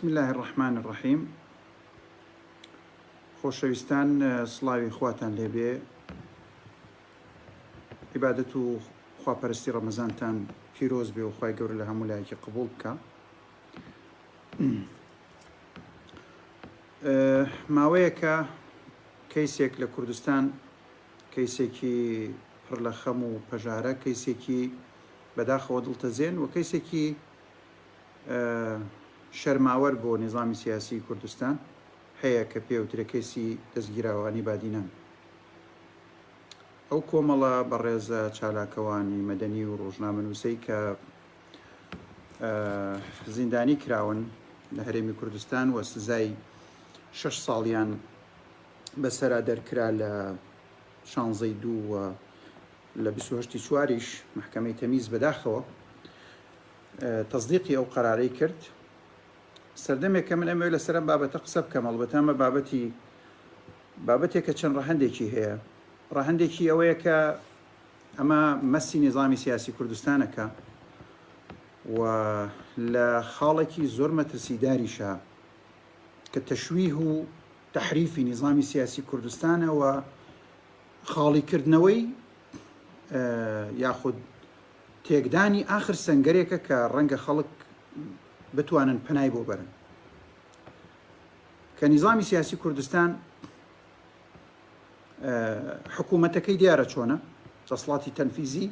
بسم اللە الرحمن الرحیم خۆشەویستان سڵاوی خواتان لێبێ عیبادەت و خواپەرستی ڕەمەزانتان پیرۆز بێ و خوای گەورە لە هەموو لایەکی قبوڵ بکە ماوەیەکە کەیسێک لە کوردستان کەیسێکی پڕ لە خەم و پەژارە کەیسێکی بەداخەوە دڵتەزێن و کەیسێکی شەرماوەر بۆ نیزامی سیاسی کوردستان هەیە کە پێوترێ کەیسی دەستگیراوانی بادینان. ئەو کۆمەڵە بەڕێزە چالاکەوانی مەدەنی و ڕۆژنامەنووسەی کە زیندانی کراون لە هەرێمی کوردستان و سزای شەش ساڵیان بەسەرا دەرکرا لە شانزەی دوو و لە 28 چواریش محکمەی تەمیز بەداخەوە تەسدیقی ئەو قەرارەی کرد. سەردەمێکە من ئەمەوێ لەسەر ئەم بابەتە قسە بکەم، ئەڵبەتە ئەمە بابەتی بابەتێکە چەند ڕەهەندێکی هەیە. ڕەهەندێکی ئەوەیە کە ئەمە مەسی نیزامی سیاسی کوردستانەکە و لە خاڵێکی زۆر مەترسیداریشە کە تەشویه و تەحریفی نیزامی سیاسی کوردستانە و خاڵیکردنەوەی یاخود تێکدانی ئاخر سەنگەرێکە کە ڕەنگە خەڵک بتوانن پەنای بۆ بەرن کە نیزامی سیاسی کوردستان حکوومەتەکەی دیارە چۆنە دەسڵاتی تەنفیزی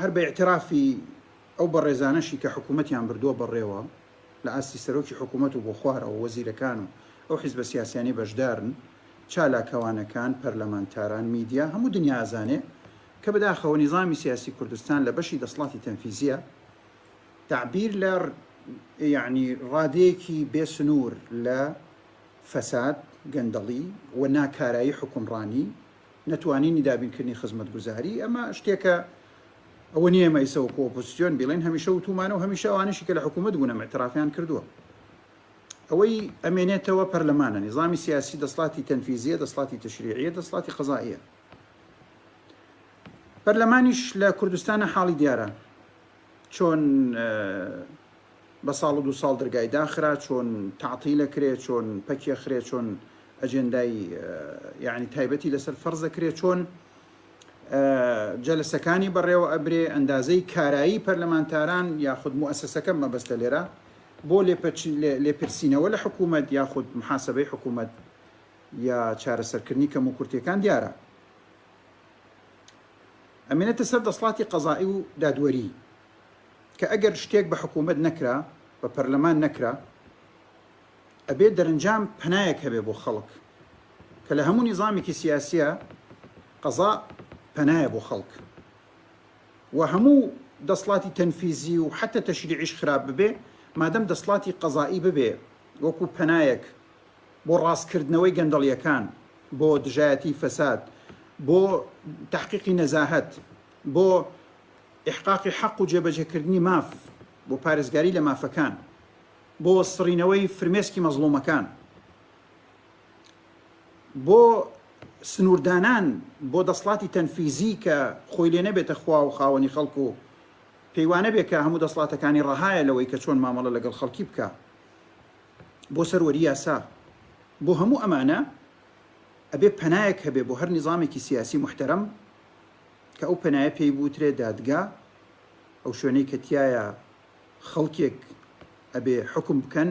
هەر بە اعترافی ئەو بەڕێزانەشی کە حکوومەتیان بردووە بەڕێوە لە ئاستی سەرۆکی حکوومەت و بۆ خوارەوە وەزیرەکان و ئەو حیزبە سیاسیانی بەشدارن چالاکەوانەکان پەرلەمانتاران میدیا هەموو دنیا ئەزانێ کە بەداخەوە نیزامی سیاسی کوردستان لە بەشی دەسڵاتی تەنفیزیە تەعبیر لە یەعنی ڕادەیەکی بێ سنوور لە فەساد، گەندەڵی و ناکارایی حوکمڕانی، نەتوانینی دابینکردنی خزمەتگوزاری، ئەمە شتێکە ئەوە نییە ئێمە ئیسە وەکوو ئۆپۆزسیۆن بیڵێین، هەمیشە وتوومانە و هەمیشە ئەوانەشی کە لە حکوومەت بوون ئەم ئیعترافیان کردووە. ئەوەی ئەمێنێتەوە پەرلەمانە، نیزامی سیاسی دەسڵاتی تەنفیزییە، دەسڵاتی تەشریعییە، دەسڵاتی قەزائییە. پەرلەمانیش لە کوردستانە حاڵی دیارە چۆن بە ساڵ و دو ساڵ دەرگای داخرا چۆن تەعتیلە کرێ چۆن پەکیە خرێ چۆن ئەجێندای یعنی تایبەتی لەسەر فەرزە کرێ چۆن جەلسەکانی بەڕێوە ئەبرێ ئەندازەی کارایی پەرلەمانتاران یاخود موئەسەسەکە مەبەستە لێرە بۆ لێپرسینەوە لە حکوومەت یاخود محاسبەی حکوومەت یا چارەسەرکردنی کەموکورتیەکان دیارە ئەمێنێتە سەر دەسڵاتی قەزائی و دادوەری کە ئەگەر شتێک بە حکوومەت نەکرا بە پەرلەمان نەکرا ئەبێ دەرەنجام پەنایەک هەبێ بۆ خەڵک کە لە هەموو نیزامێکی سیاسیە قەزا پەنایە بۆ خەڵک و هەموو دەسڵاتی تەنفیزی و حتە تەشریعیش خراپ ببێ مادەم دەسڵاتی قەزائی ببێ وەکو پەنایەک بۆ ڕاستکردنەوەی گەندەڵیەکان، بۆ دژایەتی فەساد، بۆ تەحقیقی نەزاهەت، بۆ ئیحقاقی حەق و جێبەجێکردنی ماف، بۆ پارێزگاری لە مافەکان، بۆ سڕینەوەی فرمێسکی مەزڵومەکان، بۆ سنووردانان بۆ دەسڵاتی تەنفیزی کە خۆی لێ نەبێتە خوا و خاوەنی خەڵک و پێی وانەبێ کە هەموو دەسڵاتەکانی ڕەهایە لەوەی کە چۆن مامەڵە لەگەڵ خەڵکی بکا. بۆ سەروەری یاسا، بۆ هەموو ئەمانە ئەبێ پەنایەک هەبێ بۆ هەر نیزامێکی سیاسی موحتەرەم کە ئەو پەنایە پێی بوترێ دادگا، ئەو شوێنەی کە تیایا خەڵکێک ئەبێ حوکم بکەن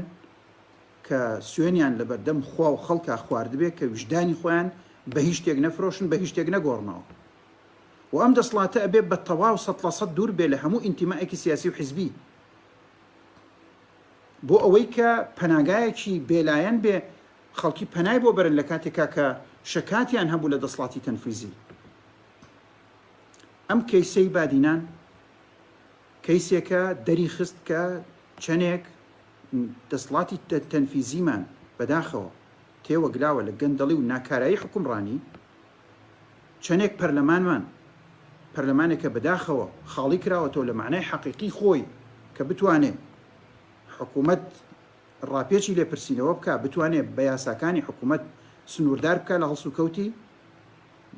کە سوێنیان لەبەردەم خوا و خەڵکا خواردبێ کە ویژدانی خۆیان بە هیچ شتێک نەفرۆشن، بە هیچ شتێک نەگۆڕنەوە و ئەم دەسڵاتە ئەبێ بە تەواو سەد لە سەد دوور بێ لە هەموو ئینتیمائێکی سیاسی و حیزبی. بۆ ئەوەی کە پەناگایەکی بێلایەن بێ خەڵکی پەنای بۆ بەرن لە کاتێکا کە شەکاتیان هەبوو لە دەسڵاتی تەنفیزی. ئەم کەیسەی بادینان کەیسێکە دەری خست کە چەنێک دەسڵاتی تەنفیزیمان بەداخەوە تێوەگلاوە لە گەندەڵی و ناکارایی حوکمڕانی، چەنێک پەرلەمانمان پەرلەمانێکە بەداخەوە خاڵی کراوەتەوە لە مەعنای حەقیقی خۆی کە بتوانێ حکوومەت ڕاپێچی لێپرسینەوە بکا، بتوانێ بە یاساکانی حکوومەت سنووردار بکا لە هەڵسوکەوتی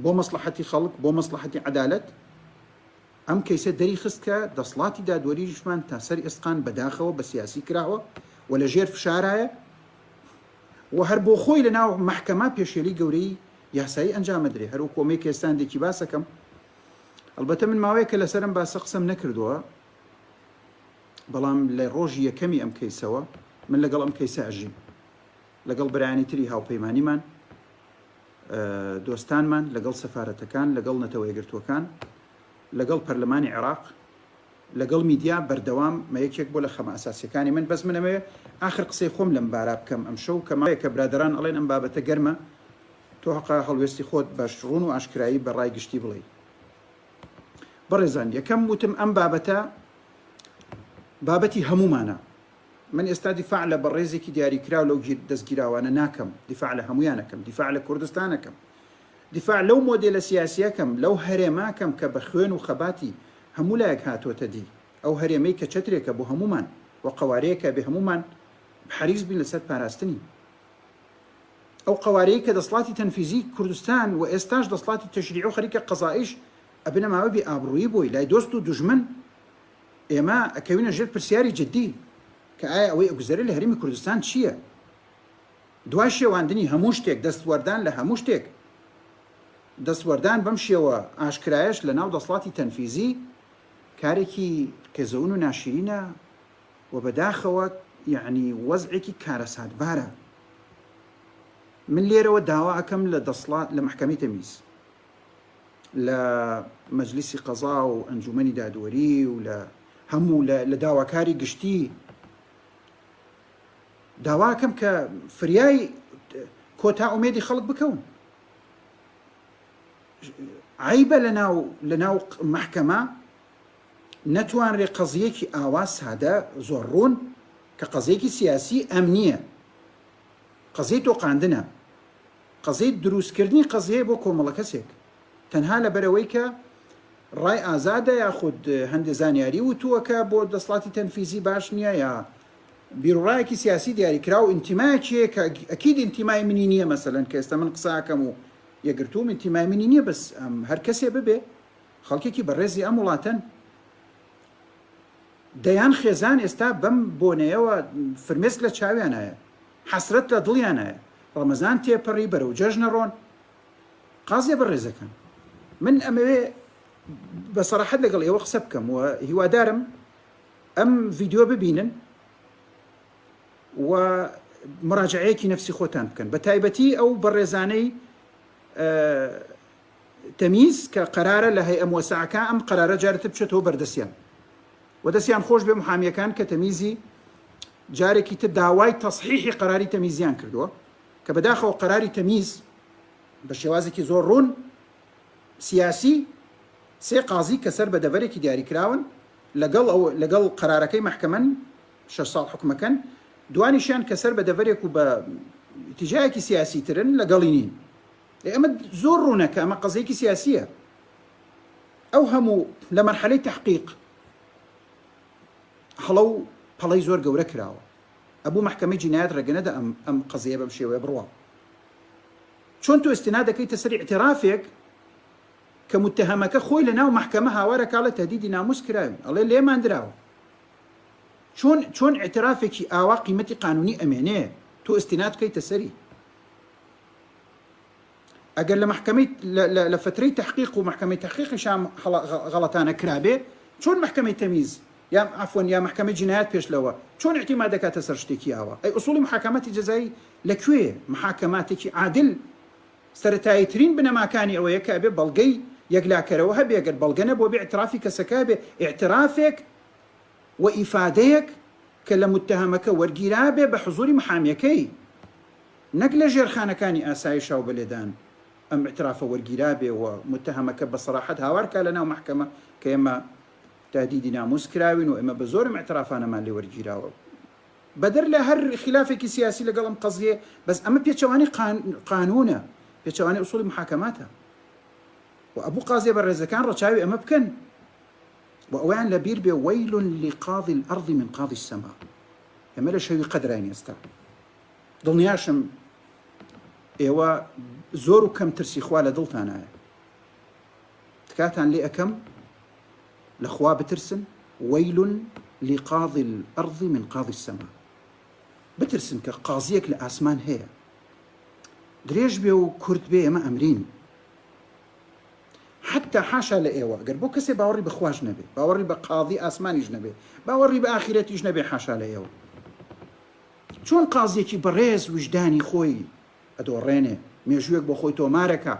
بۆ مەسڵەحەتی خەڵک، بۆ مەسڵەحەتی عەدالەت. ئەم کەیسە دەریخست کە دەسڵاتی دادوەریشمان تا سەر ئێسقان بەداخەوە بە سیاسی کراوە. و لە ژێر فشارایە و هەر بۆ خۆی لە ناو مەحکەمە پێشێلی گەورەی یاسایی ئەنجامەدرێ هەر وەکو ئەمەی کە ئێستا هەندێکی باسەکەم ئەڵبەتە من ماوەیەکە لەسەر ئەم باسە قسەم نەکردووە بەڵام لە ڕۆژی یەکەمی ئەم کەیسەوە من لەگەڵ ئەم کەیسە ئەژیم لەگەڵ برایانی تری هاوپەیمانیمان دۆستانمان لەگەڵ سەفارەتەکان لەگەڵ نەتەوە یەکگرتووەکان لەگەڵ پەرلەمانی عێراق لەگەڵ میدیا بەردەوام مە یەکێک بۆ لە خەمە ئەساسیەکانی من بەس من ئەمەوێ ئاخر قسەی خۆم لەم بارا بکەم ئەمشەو کە ماوەیەکە برادەران ئەڵێن ئەم بابەتە گەرمە تۆ هەقە هەڵوێستی خۆت بەش ڕوون و ئاشکرایی بە ڕای گشتی بڵێی بەڕێزان یەکەم وتم ئەم بابەتە بابەتی هەموومانە من ئێستا دیفاع لە بەڕێزێکی دیاریکراو لەو دەستگیراوانە ناکەم دیفاع لە هەمویانەکەم دیفاع لە کوردستانەکەم دیفاع لەو مۆدێلە سیاسیەکەم لەو هەرێماکەم کە بە خوێن و خەباتی هەموو لایەک هاتۆتە دی، ئەو هەرێمەی کە چەترێکە بۆ هەموومان و قەوارەیەکە ئەبێ هەموومان حەریس بین لەسەر پاراستنی. ئەو قەوارەیەی کە دەسڵاتی تەنفیزی کوردستان و ئێستاش دەسڵاتی تەشریعی و خەریکە قەزائیش ئەبنە ماوە بێ ئابڕوویی بۆی لای دۆست و دوژمن ئێمە ئەکەوینە ژێر پرسیاری جدی کە ئایا ئەوەی ئەگوزەرێ لە هەرێمی کوردستان چییە؟ دوای شێواندنی هەموو شتێک، دەستوەردان لە هەموو شتێک، دەستوەردان بەم شێوە ئاشکرایەش لە ناو دەسڵاتی تەنفیزی کارێکی قێزەون و ناشیرینە و بەداخەوە یەعنی وەزعێکی کارەساتبارە. من لێرەوە داوا ئەکەم لە دەسڵات لە مەحکەمەی تەمیز لە مەجلیسی قەزا و ئەنجومەنی دادوەری و لە هەموو لە داواکاری گشتی داواکەم کە فریای کۆتا ئومێدی خەڵک بکەون. عەیبە لەناو لەناو مەحکەمە نەتوانرێ قەزیەکی ئاوا سادە زۆر ڕوون کە قەزیەکی سیاسی ئەمنیە قەزیەی تۆقاندنە قەزیەی دروستکردنی قەزیەیە بۆ کۆمەڵە کەسێک تەنها لەبەرەوەی کە ڕای ئازادە یاخود هەندێ زانیاری وتووە کە بۆ دەسڵاتی تەنفیزی باش نییە یا بیروڕایەکی سیاسی دیاریکراو ئینتیمایەکی هەیە کە ئەکید ئینتیمای منی نییە مەسەلەن کە ئێستا من قسە ئەکەم و یەکگرتووم ئینتیمای منی نییە بەس ئەم هەر کەسێ ببێ خەڵکێکی بەڕێزی ئەم وڵاتەن دەیان خێزان ئێستا بەم بۆنەیەوە فرمێسک لە چاویانایە حەسرەت لە دڵیانایە ڕەمەزان تێپەڕی بەرەو جەژنە ڕۆن قازیە بەڕێزەکان من ئەمەوێ بە سەراحەت لەگەڵ ئێوە قسە بکەم و هیوادارم ئەم ڤیدیۆ ببینن و مراجعەیەکی نەفسی خۆتان بکەن بە تایبەتی ئەو بەڕێزانەی تەمیز کە قەرارە لە هەیئە موەسەعەکە ئەم قەرارە جارتر بچێتەوە بەردەستیان و دەستیان خۆش بێ محامیەکان کە تەمیزی جارێکی تر داوای تەسحیحی قەراری تەمیزیان کردووە کە بەداخەوە قەراری تەمیز بە شێوازێکی زۆر ڕوون سیاسی سێ قازی کە سەر بە دەڤەرێکی دیاریکراون لەگەڵ ئەو لەگەڵ قەرارەکەی مەحکەمەن شەش ساڵ حوکمەکەن، دوانیشیان کە سەر بە دەڤەرێک و بە ئیتیجاهێکی سیاسی ترن لەگەڵی نین. ئێ ئەمە زۆر ڕوونە کە ئەمە قەزیەکی سیاسییە. ئەو هەموو لە مەرحەلەی تەحقیق هەڵە و پەڵەی زۆر گەورە کراوە. ئەبوو مەحکەمەی جینایەت ڕێگە نەدا ئەم ئەم قەزیە بەم شێوەیە بڕوا. چۆن تۆ ئیستناد دەکەیتە سەر ئیعترافێک کە موتەهەمەکە خۆی لە ناو مەحکەمە هاوارەکا ئەڵێ تەهدیدی ناموس کراوین ئەڵێ لێمان دراوە چۆن چۆن ئیعترافێکی ئاوا قیمەتی قانونی ئەمێنێ تۆ ئیستناد بکەیتە سەری ئەگەر لە مەحکەمەی لە فترەی تحقیق و مەحکەمەی تحقیقی شام غەڵەتانە کرابێ چۆن مەحکەمەی تەمیز یا عفوا یا مەحکەمەی جنایەت پێش لەوە چۆن اعتماد دەکاتە سەر شتێکی ئاوا ئەی ئوسوڵی محاکەمەتی جەزایی لە کوێیە محاکەماتێکی عادل سەرەتاییترین بنەماکانی ئەوەیە کە ئەبێ بەڵگەی یەکلاکەرەوە هەبێ، گەر بەڵگە نەبوو ئەبێ ئیعترافی کەسەکە هەبێ، ئیعترافێک و ئیفادەیەک کە لە موتەهەمەکە وەرگیرابێ بە حزوری محامیەکەی، نەک لە ژێرخانەکانی ئاسایشا و بە لێدان ئەم ئیعترافە وەرگیرابێ و موتەهەمەکە بە سەراحەت هاوار کا لە ناو مەحکەمە کە ئێمە تەهدیدی ناموس کراوین و ئێمە بە زۆر ئەم ئیعترافانەمان لێ وەرگیراوە. بەدەر لە هەر خیلافێکی سیاسی لەگەڵ ئەم قەزیەیە، بەس ئەمە پێچەوانەی قانوونە، پێچەوانەی ئوسوڵی محاکەماتە و ئەبوو قازیە بەڕێزەکان ڕەچاوی ئەمە بکەن و ئەوەیان لە بیر بێ ویل لقاضی الارض من قاضی السماء. ئێمە لە شەوی قەدراین ئێستا، دڵنیاشم ئێوە زۆر و کەم ترسی خوا لە دڵتانایە، تکاتان لێ ئەکەم لە خوا بترسن ویل لقاضی الارض من قاضی السماء. بترسن کە قازیەک لە ئاسمان هەیە. درێژ بێ و کورت بێ ئێمە ئەمرین. حەتتا حاشا لە ئێوە گەر بۆ کەسێ باوەڕی بە خواش نەبێ، باوەڕی بە قازی ئاسمانیش نەبێ، باوەڕی بە ئاخیرەتیش نەبێ حاشا لە ئێوە. چۆن قازیەکی بەڕێز ویژدانی خۆی ئەدۆڕێنێ، مێژوویەک بۆ خۆی تۆمارەکا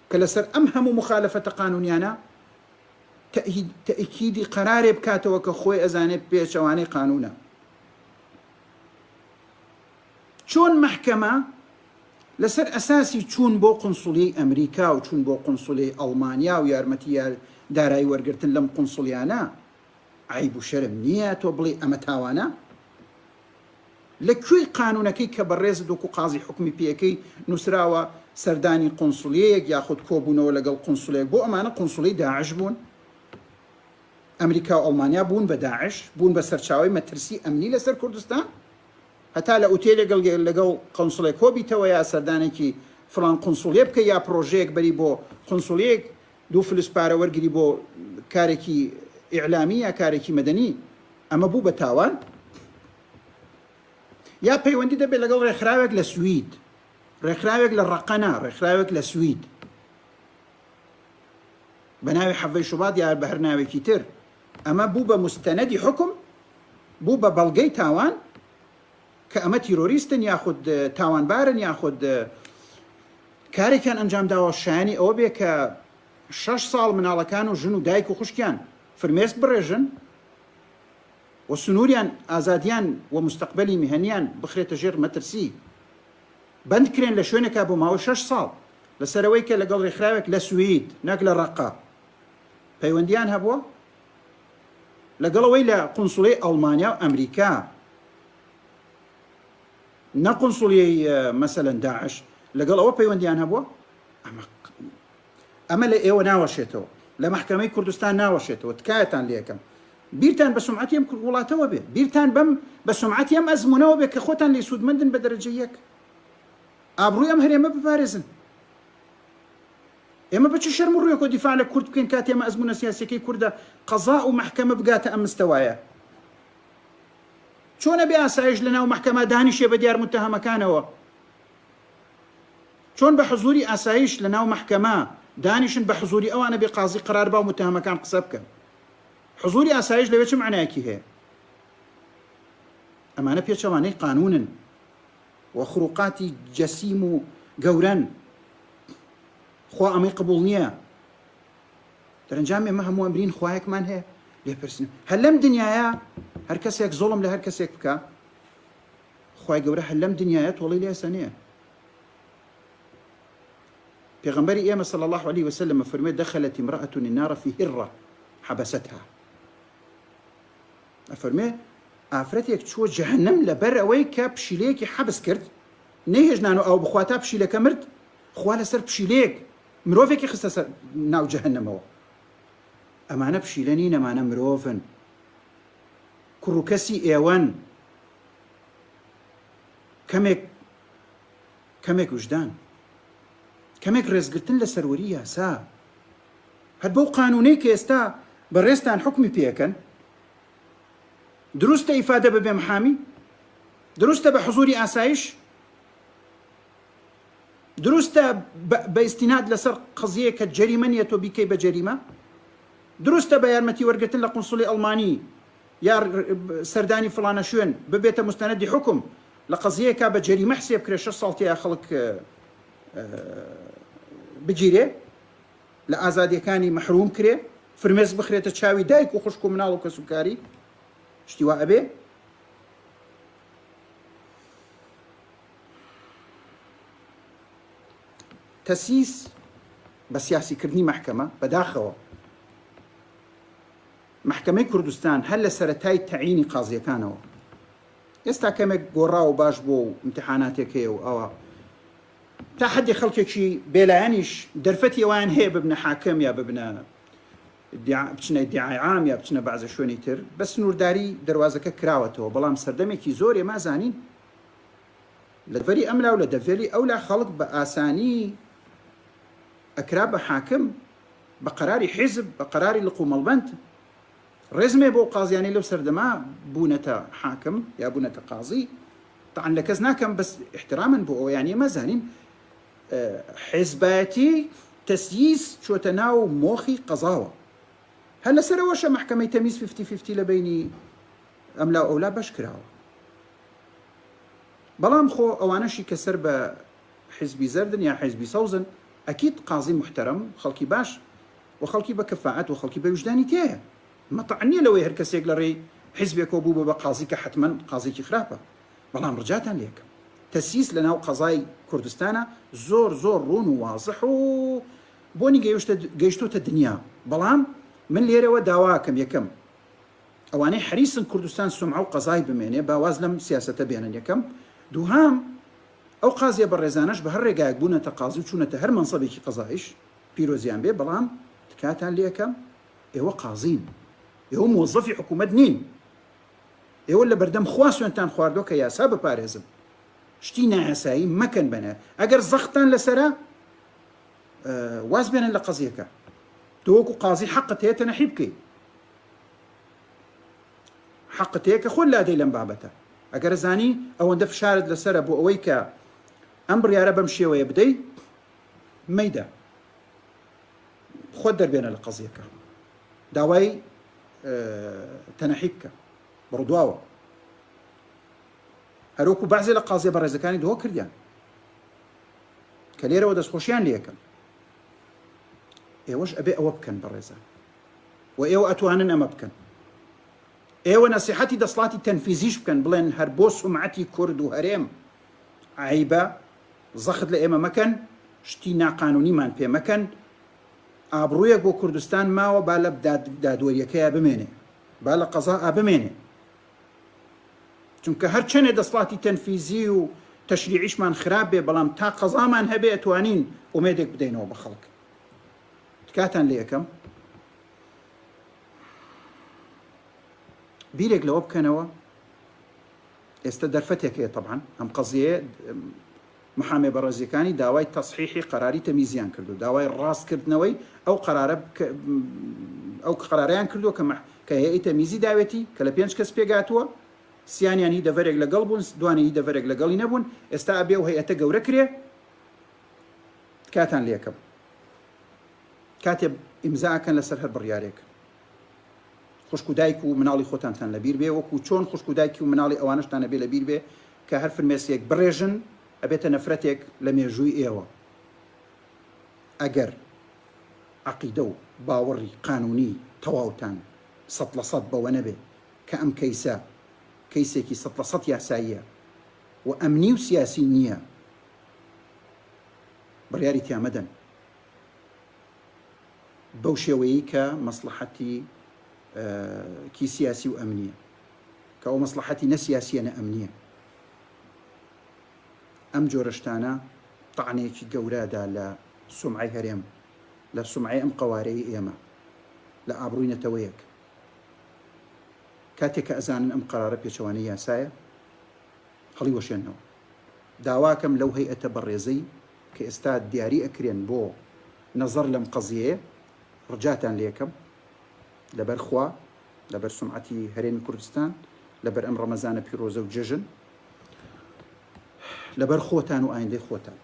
کە لەسەر ئەم هەموو موخالەفەتە قانونیانە تەئکیدی قەرارێ بکاتەوە کە خۆی ئەزانێ پێچەوانەی قانونە. چۆن مەحکەمە لەسەر ئەساسی چوون بۆ قونسوڵیەی ئەمریکا و چوون بۆ قونسوڵیەی ئەڵمانیا و یارمەتی دارایی وەرگرتن لەم قونسوڵیانە عەیب و شەرم نییە تۆ بڵێی ئەمە تاوانە؟ لە کوێی قانونەکەی کە بەڕێزت وەکو قازی حوکمی پێکەی نووسراوە سەردانی قونسوڵیەیەک یاخود کۆبوونەوە لەگەڵ قونسوڵێک بۆ ئەمانە قونسوڵی داعش بوون؟ ئەمریکا و ئەڵمانیا بوون بە داعش، بوون بە سەرچاوەی مەترسی ئەمنی لەسەر کوردستان؟ هەتا لە ئوتێلێک لەگەڵ قونسڵێک کۆبیتەوە یا سەردانێکی فڵان قونسوڵیە بکەی یا پڕۆژەیەک بەری بۆ قونسوڵیەک دوو فلس پارە وەرگری بۆ کارێکی ئیعلامی یا کارێکی مەدەنی ئەمە بوو بە تاوان؟ یا پەیوەندی دەبێت لەگەڵ ڕێکخراوێک لە سوید ڕێکخراوێک لە ڕەقە نا ڕێکخراوێک لە سوید بە ناوی حەڤەی شوبات یا بە هەر ناوێکی تر ئەمە بوو بە مستەنەدی حوکم بوو بە بەڵگەی تاوان کە ئەمە تیرۆریستن یاخود تاوانبارن یاخود کارێکیان ئەنجام داوە شایانی ئەوە بێ کە شەش ساڵ مناڵەکان و ژن و دایک و خوشکیان فرمێسک بڕێژن و سنووریان ئازادیان و مستەقبەلی میهەنیان بخرێتە ژێر مەترسی بەند کرێن لە شوێنێکا بۆ ماوەی شەش ساڵ لەسەر ئەوەی کە لەگەڵ رێکخراوێک لە سوید نەک لە رەققە پەیوەندیان هەبووە لەگەڵ ئەوەی لە قونسوڵیەی ئەڵمانیا و ئەمریکا نە قونسوڵیەی مەسەلەن داعش لەگەڵ ئەوە پەیوەندیان هەبووە ئەمە ئەمە لە ئێوە ناوەشێتەوە لە مەحکەمەی کوردستان ناوەشێتەوە تکایەتان لێکەم بیرتان بە سومعەتی ئەم وڵاتەوە بێ، بیرتان بەم بە سومعەتی ئەم ئەزموونەوە بێ کە خۆتان لێی سوودمەندن بە دەرەجە یەک. ئابڕووی ئەم هەرێمە بپارێزن. ئێمە بە چ شەرم و ڕوویەکەوە دیفاع لە کورد بکەین کاتێ ئێمە ئەزموونە سیاسیەکەی کوردە قەزا و مەحکەمە بگاتە ئەم مستەوایە؟ چۆن ئەبێ ئاسایش لە ناو مەحکەمە دانیشێ بە دیار متەهەمەکانەوە؟ چۆن بە حزوری ئاسایش لە ناو مەحکەمە دانیشن بە حزوری ئەوانە بێ قازی قەرار با و متەهەمەکان قسە بکەن؟ حزوری ئاسایش لەوێ چ مەعنایەکی هەیە؟ ئەمانە پێچەوانەی قانونن و خروقاتی جەسیم و گەورەن. خوا ئەمەی قبوڵ نییە. دەرەنجام ئێمە هەموو ئەمرین خوایەکمان هەیە لێپرسین. هەر لەم دنیاە هەر کەسێک زوڵم لە هەر کەسێک بکا خوای گەورە هەر لەم دنیاە تۆڵەی لێ ئەسەنێ. پێغەمبەری ئێمە صلی اللە علیە وسلم ئەفەرموێ دخلت امرأة النار فی هرە حبستها ئەفەرموێ ئافرەتێک چووە جەهەنەم لەبەر ئەوەی کە پشیلەیەکی حەبس کرد نەیهێشت نان و ئاو بخوا تا پشیلەکە مرد خوا لەسەر پشیلەیەک مرۆڤێکی خستە سەر ناو جەهەنەمەوە ئەمانە پشیلە نین ئەمانە مرۆڤن کوڕ و کەسی ئێوەن کەمێک کەمێک وژدان، کەمێک ڕێزگرتن لە سەروەری یاسا، هەر بەو قانوونەی کە ئێستا بەڕێزتان حوکمی پێ ئەکەن، دروستە ئیفادە بە بێ محامی؟ دروستە بە حزووری ئاسایش؟ دروستە بە ئیستیناد لەسەر قەزیەیەک کە جەریمە نییە تۆ بیکەی بە جەریمە؟ دروستە بە یارمەتی وەرگرتن لە قونسوڵی ئەڵمانی یا سەردانی فڵانە شوێن ببێتە موستەنەدی حوکم لە قەزیەیەکا بە جەریمە حسێب کرێ شەش ساڵ تێیا خەڵک بگیرێ لە ئازادیەکانی مەحروم کرێ فرمێسک بخرێتە چاوی دایک و خوشک و مناڵ و کەسوکاری شتی وا ئەبێ تەسیس بە سیاسیکردنی مەحکەمە بەداخەوە مەحکەمەی کوردستان هەر لە سەرەتای تەعینی قازیەکانەوە ئێستا کەمێک گۆڕاوە باش بووە و ئیمتحاناتێک هەیە و ئەوە تا حەدی خەڵکێکی بێلایەنیش دەرفەتی ئەویان هەیە ببنە حاکم یا ببنە بچنە ئیدعای عام یا بچنە بەعزە شوێنی تر بە سنوورداری دەروازەکە کراوەتەوە بەڵام سەردەمێکی زۆر ئێمە زانین لە دەڤەری ئەملا و لە دەڤەری ئەولا خەڵک بە ئاسانی ئەکرا بە حاکم بە قەراری حیزب بە قەراری لق و مەڵبەند ڕێزم هەیە بۆ ئەو قازیانەی لەو سەردەمە بوونەتە حاکم یا بوونەتە قازی. تەعن لە کەس ناکەم بەس ئیحترامن بۆ ئەوە یانی ئێمە زانین حیزبایەتی تەسییس چۆتە ناو مۆخی قەزاوە هەر لەسەرەوەشە مەحکەمەی تەمیز fifty fifty لە بەینی ئەملا و ئەولا بەش کراوە بەڵام خۆ ئەوانەشی کە سەر بە حیزبی زەردن یا حیزبی سەوزن ئەکید قازی موحتەرەم خەڵکی باش و خەڵکی بە کەفائەت و خەڵکی بە ویژدانی تیایە مەتەع نییە لەوەی هەر کەسێک لە ڕێی حیزبێکەوە بوو بە قازی کە حەتمەن قازێکی خراپە بەڵام ڕجاتان لێکەم تەسیس لە ناو قەزای کوردستانە زۆر زۆر ڕوون و وازح و بۆنی گەیشتۆتە دنیا بەڵام من لێرەوە داواکەم یەکەم ئەوانەی حەریسن کوردستان سومعە و قەزای بمێنێ با واز لەم سیاسەتە بێنن یەکەم دووهام ئەو قازیە بەڕێزانەش بە هەر ڕێگایەک بوونەتە قازی و چوونەتە هەر مەنسەبێکی قەزایش پیرۆزیان بێ بەڵام تکاتان لێکەم ئێوە قازین ئێوە مۆزەفی حکوومەت نین ئێوە لە بەردەم خوا سوێنتان خواردووە کە یاسا بپارێزن شتی نایاسایی مەکەن بەنە ئەگەر زەختان لەسرە واز بێنن لە قەزیەکە تۆ وەکو قازی حەقت هەیە تەنەحی بکەیت حەقت هەیە کە خۆت لادەی لەم بابەتە ئەگەر زانی ئەوەندە فشارت لەسرە بۆ ئەوەی کە ئەم بڕیارە بەم شێوەیە بدەی مەیدە خۆت دەربێنە لە قەزیەکە داوای تەنەحی بکە بڕۆ دواوە هەروەکو بەعزێ لە قازیە بەڕێزەکانی دهۆک کردیان کە لێرەوە دەستخۆشیان لێکەم ئێوەش ئەبێ ئەوە بکەن بەڕێزان و ئێوە ئەتوانن ئەمە بکەن ئێوە نەسیحەتی دەسڵاتی تەنفیزیش بکەن بڵێن هەر بۆ سومعەتی کورد و هەرێم عیبە زەخت لە ئێمە مەکەن شتی ناقانونیمان پێ مەکەن ئابڕوویەک بۆ کوردستان ماوە با لە دادوەریەکەیا بمێنێ با لە قەزا ئا بمێنێ چونکە هەر چەنێ دەسڵاتی تەنفیزی و تەشریعیشمان خراپ بێ بەڵام تا قەزامان هەبێ ئەتوانین ئومێدێک بدەینەوە بە خەڵک تکاتان لێ ئەکەم بیرێک لەوە بکەنەوە ئێستا دەرفەتێک هەیە تەبعەن ئەم قەزیەیە محامێ بەڕێزیەکانی داوای تەسحیحی قەراری تەمیزیان کردو داوای ڕاستکردنەوەی ئەو قەرارە ئەو قەراریان کردووە کە کە هەیئەی تەمیزی داوێتی کە لە پێنج کەس پێگاتووە سیانیان هی دەڤەرێک لەگەڵ بوون دوانی هی دەڤەرێک لەگەڵی نەبوون ئێستا ئەبێ و هەیئەتە گەورە کرێ تکاتان لێکەم کاتێ ئیمزا ئەکەن لەسەر هەر بڕیارێک خوشک و دایک و مناڵی خۆتانتان لەبیر بێ وەکو چۆن خوشک و دایکی و مناڵی ئەوانەشتان ئەبێ لەبیر بێ کە هەر فرمێسکێک بڕێژن ئەبێتە نەفرەتێک لە مێژووی ئێوە ئەگەر عەقیدە و باوەڕی قانونی تەواوتان 100% بەوە نەبێ کە ئەم کەیسە کەیسێکی 100% یاساییە و ئەمنی و سیاسی نییە بڕیاری تیا مەدەن بەو شێوەیەی کە مەسڵەحەتی کی سیاسی و ئەمنیە کە ئەو مەسڵەحەتی نە سیاسیە نە ئەمنیە ئەم جۆرە شتانە تەعنەیەکی گەورەدا لە سومعەی هەرێم لە سومعەی ئەم قەوارەی ئێمە لە ئابڕووی نەتەوەیەک کاتێک کە ئەزانن ئەم قەرارە پێچەوانەی یاسایە هەڵیوەشێنەوە داواکەم لەو هەیئەتە بەڕێزەی کە ئێستا دیاری ئەکرێن بۆ نەزەڕ لەم قەزیەیە ڕجاتان لێکەم لەبەر خوا لەبەر سومعەتی هەرێمی کوردستان لەبەر ئەم ڕەمەزانە پیرۆزە و جەژن لەبەر خۆتان و ئایندەی خۆتان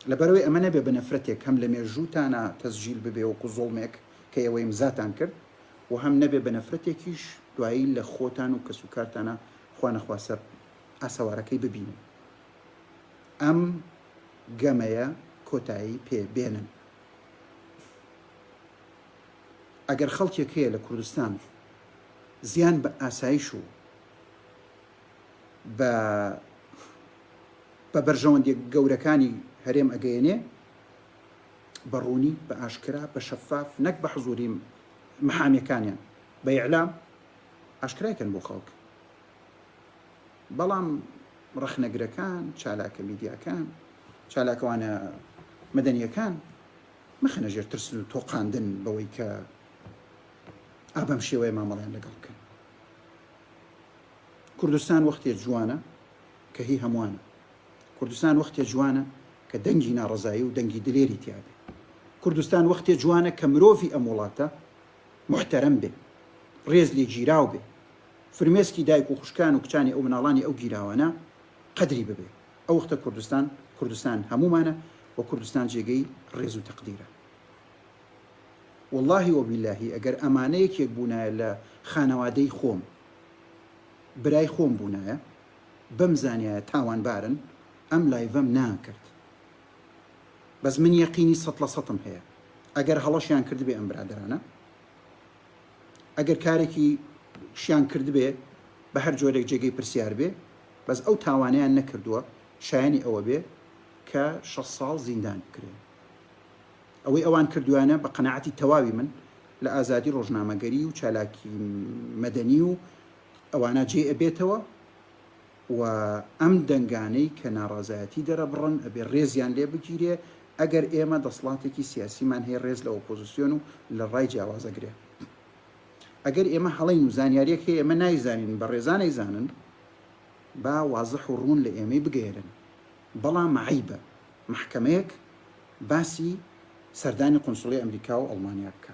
لەبەرەوەی ئەمە نەبێ بە نەفرەتێک هەم لە مێژووتانە تەسجیل ببێ وەکو زوڵمێک کە ئێوە ئیمزاتان کرد و هەم نەبێ بە نەفرەتێکیش دوایی لە خۆتان و کەسوکارتانە خوا نەخواستە ئاسەوارەکەی ببینن ئەم گەمەیە کۆتایی پێ بێنن. ئەگەر خەڵکێک هەیە لە کوردستان زیان بە ئاسایش و بە بە بەرژەوەندیە گەورەکانی هەرێم ئەگەیەنێ بە ڕوونی بە ئاشکرا بە شەفاف نەک بە حزوری محامیەکانیان بە ئیعلام ئاشکرای کەن بۆ خەڵک بەڵام ڕەخنەگرەکان، چالاکە میدیاکان، چالاکوانە مەدەنییەکان مەخەنە ژێر ترسن و تۆقاندن بەوەی کە ئا بەم شێوەیە مامەڵەیان لەگەڵ بکەن. کوردستان وەختێ جوانە کە هی هەمووانە. کوردستان وەختێ جوانە کە دەنگی ناڕەزایی و دەنگی دلێری تیا بێ. کوردستان وەختێ جوانە کە مرۆڤی ئەم وڵاتە موحتەرەم بێ، ڕێز لێگیراو بێ. فرمێسکی دایک و خوشکان و کچانی ئەو مناڵانی ئەو گیراوانە قەدری ببێ. ئەو وەختە کوردستان کوردستان هەموومانە و کوردستان جێگەی ڕێز و تەقدیرە. وەڵاهی وبیلاهی ئەگەر ئەمانە یەکێک بوونایە لە خانەوادەی خۆم برای خۆم بوونایە بمزانیایە تاوانبارن ئەم لایڤەم ناکرد بەس من یەقینی سەت لە سەتم هەیە ئەگەر هەڵەشیان کردبێ ئەم برادەرانە ئەگەر کارێکی شیان کردبێ بە هەر جۆرێک جێگەی پرسیار بێ بەس ئەو تاوانیان نەکردووە شایانی ئەوە بێ کە 6 ساڵ زیندان بکرێن. ئەوەی ئەوان کردویانە بە قەناعەتی تەواوی من لە ئازادی ڕۆژنامەگەری و چالاکی مەدەنی و ئەوانە جێ ئەبێتەوە و ئەم دەنگانەی کە ناڕازایەتی دەرەبڕن ئەبێ ڕێزیان لێ بگیرێ ئەگەر ئێمە دەسڵاتێکی سیاسیمان هەیە ڕێز لە ئۆپۆزیسیۆن و لە ڕای جیاواز ئەگرێ ئەگەر ئێمە هەڵەین و زانیاریەک هەیە ئێمە نایزانین بەڕێزان ئەیزانن با وازح و ڕوون لە ئێمەی بگەیەرن بەڵام عەیبە مەحکەمەیەک باسی سەردانی قونسوڵی ئەمریکا و ئەڵمانیا بکا.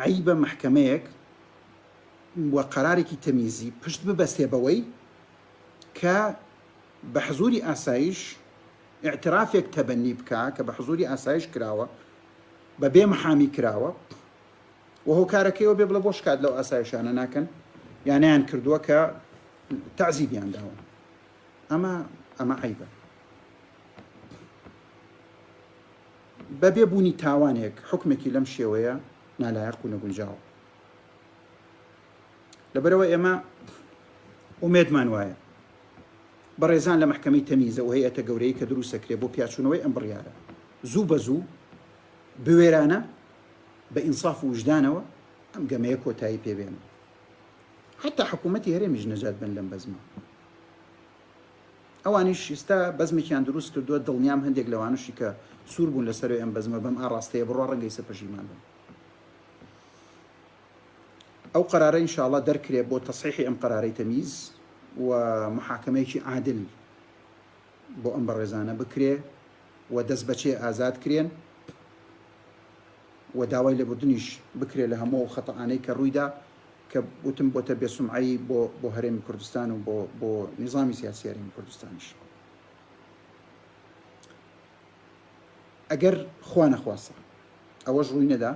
عەیبە مەحکەمەیەک و قەرارێکی تەمیزی پشت ببەستێ بەوەی کە بە حزوری ئاسایش ئیعترافێک تەبەنی بکا کە بە حزوری ئاسایش کراوە بە بێ محامی کراوە و هۆکارەکەیەوە بێ بڵێ بۆ شکات لەو ئاسایشانە ناکەن یانیان کردووە کە تەعزیبیان داوە. ئەمە ئەمە عەیبە. بەبێ بوونی تاوانێک حوکمێکی لەم شێوەیە نالایەق و نەگونجاوە. لەبەرئەوە ئێمە ئومێدمان وایە بەڕێزان لە مەحکەمەی تەمیزە و هەیئەتە گەورەی کە دروستەکرێ بۆ پیاچوونەوەی ئەم بڕیارە زوو بە زوو بوێرانە بە ئینساف و وژدانەوە ئەم گەمەیە کۆتایی پێ بێنن. حەتا حکوومەتی هەرێمیش نەجات بن لەم بەزمە. ئەوانیش ئیستا بەزمێکیان دروست کردووە، دڵنیام هەندێک لەوانەشی کە سوور بوون لەسەرەوەی ئەم بەزمە بەم ئاڕاستەیە بڕوا ڕەنگە ئیستا پەشیمان بن. ئەو قەرارە ان شاء اللە دەرکرێ بۆ تەسحیحی ئەم قەرارەی تەمیز و محاکەمەیەکی عادل بۆ ئەم بەڕێزانە بکرێ و دەستبەچێ ئازاد کرێن و داوای لێبوردنیش بکرێ لە هەموو ئەو خەتەئانەی کە ڕوویدا کە وتم بۆتە بێ سومعەیی بۆ بۆ هەرێمی کوردستان و بۆ بۆ نیزامی سیاسی هەرێمی کوردستانیش. ئەگەر خوا نەخواستە ئەوەش ڕووی نەدا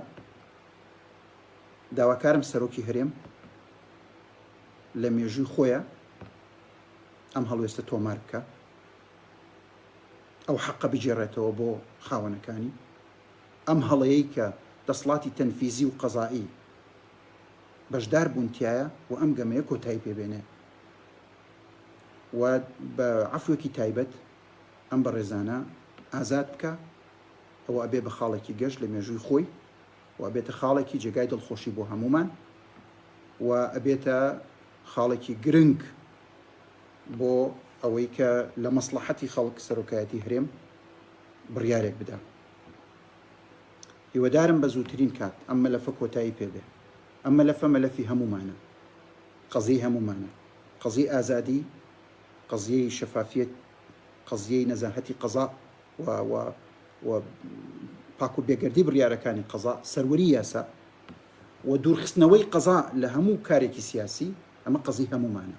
داواکارم سەرۆکی هەرێم لە مێژووی خۆیە ئەم هەڵوێستە تۆمار بکە ئەو حەقە بگێڕێتەوە بۆ خاوەنەکانی ئەم هەڵەیەی کە دەسڵاتی تەنفیزی و قەزائی بەشدار بوون تیایا و ئەم گەمەیە کۆتایی پێ بێنێ و بە عەفوێکی تایبەت ئەم بەڕێزانە ئازاد بکا، ئەوە ئەبێ بە خاڵێکی گەش لە مێژووی خۆی و ئەبێتە خاڵێکی جێگای دڵخۆشی بۆ هەموومان و ئەبێتە خاڵێکی گرنگ بۆ ئەوەی کە لە مەسڵەحەتی خەڵک سەرۆکایەتی هەرێم بڕیارێک بدا. هیوەدارم بە زووترین کات ئەم مەلەفە کۆتایی پێ بێ. ئەم مەلەفە مەلەفی هەموومانە. قەزیەی هەموومانە. قەزیەی ئازادی، قەزیەی شەفافیەت، قەزیەی نەزاهەتی قەزا و و و پاک و بێگەردی بڕیارەکانی قەزا، سەروەری یاسا و دوورخستنەوەی قەزا لە هەموو کارێکی سیاسی، ئەمە قەزیەی هەموومانە.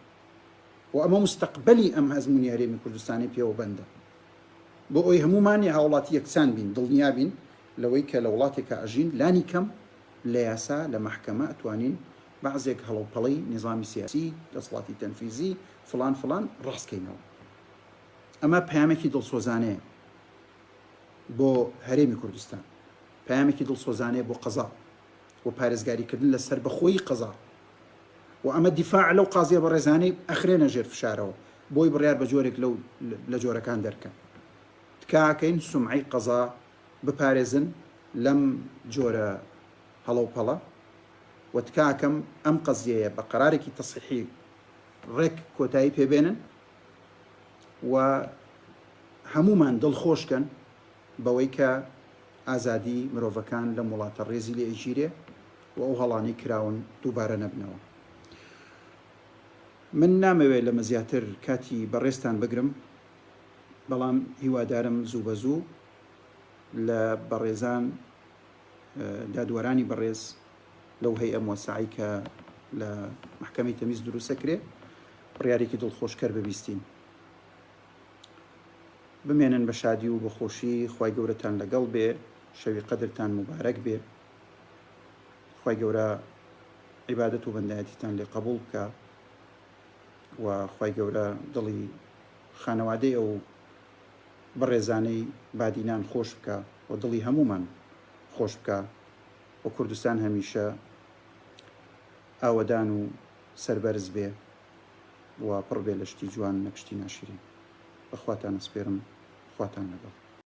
و ئەمە موستەقبەلی ئەم ئەزموونی هەرێمی کوردستانەی پێوە بەندە. بۆ ئەوەی هەموومان هاوڵاتی یەکسان بین، دڵنیا بین لەوەی کە لە وڵاتێکا ئەژین لانی کەم لە یاسا، لە مەحکەمە ئەتوانین بەعزێک هەڵەوپەڵەی نیزامی سیاسی، دەسڵاتی تەنفیزی، فڵان فڵان ڕاست کەینەوە. ئەمە پەیامێکی دڵسۆزانەیە بۆ هەرێمی کوردستان، پەیامێکی دڵسۆزانەیە بۆ قەزا و پارێزگاریکردن لە سەربەخۆیی قەزا و ئەمە دیفاع لەو قازیە بەڕێزانەی ئەخرێنە ژێر فشارەوە بۆی بڕیار بە جۆرێک لەو لە جۆرەکان دەرکەن. تکاکەین سومعەی قەزا بپارێزن لەم جۆرە هەڵە و پەڵە و تکاکەم ئەم قەزیەیە بە قەرارێکی تەسحیحی ڕێک کۆتایی پێ بێنن و هەموومان دڵخۆش کەن بەوەی کە ئازادی مرۆڤەکان لەم وڵاتە ڕێزی لێ ئەگیرێ و ئەو هەڵانەی کراون دووبارە نەبنەوە. من نامەوێ لەمە زیاتر کاتی بەڕێزتان بگرم، بەڵام هیوادارم زوو بە زوو لە بەڕێزان دادوەرانی بەڕێز لەو هەیئە مۆسەعەی کە. لە مەحکەمەی تەمیز دروستەکرێ بڕیارێکی دڵخۆشکەر ببیستین. بمێنن بە شادی و بە خۆشی خوای گەورەتان لەگەڵ بێ شەوی قەدرتان موبارەک بێ خوای گەورە عیبادەت و بەندایەتیتان لێ قبوڵ بکا و خوای گەورە دڵی خانەوادەی ئەو بەڕێزانەی بادینان خۆش بکا و دڵی هەموومان خۆش بکا و کوردستان هەمیشە ئاوەدان و سەربەرز بێ و پڕ بێ لە شتی جوان نەک شتی ناشرین. بە خواتان ئەسپێرم خواتان لەگەڵ.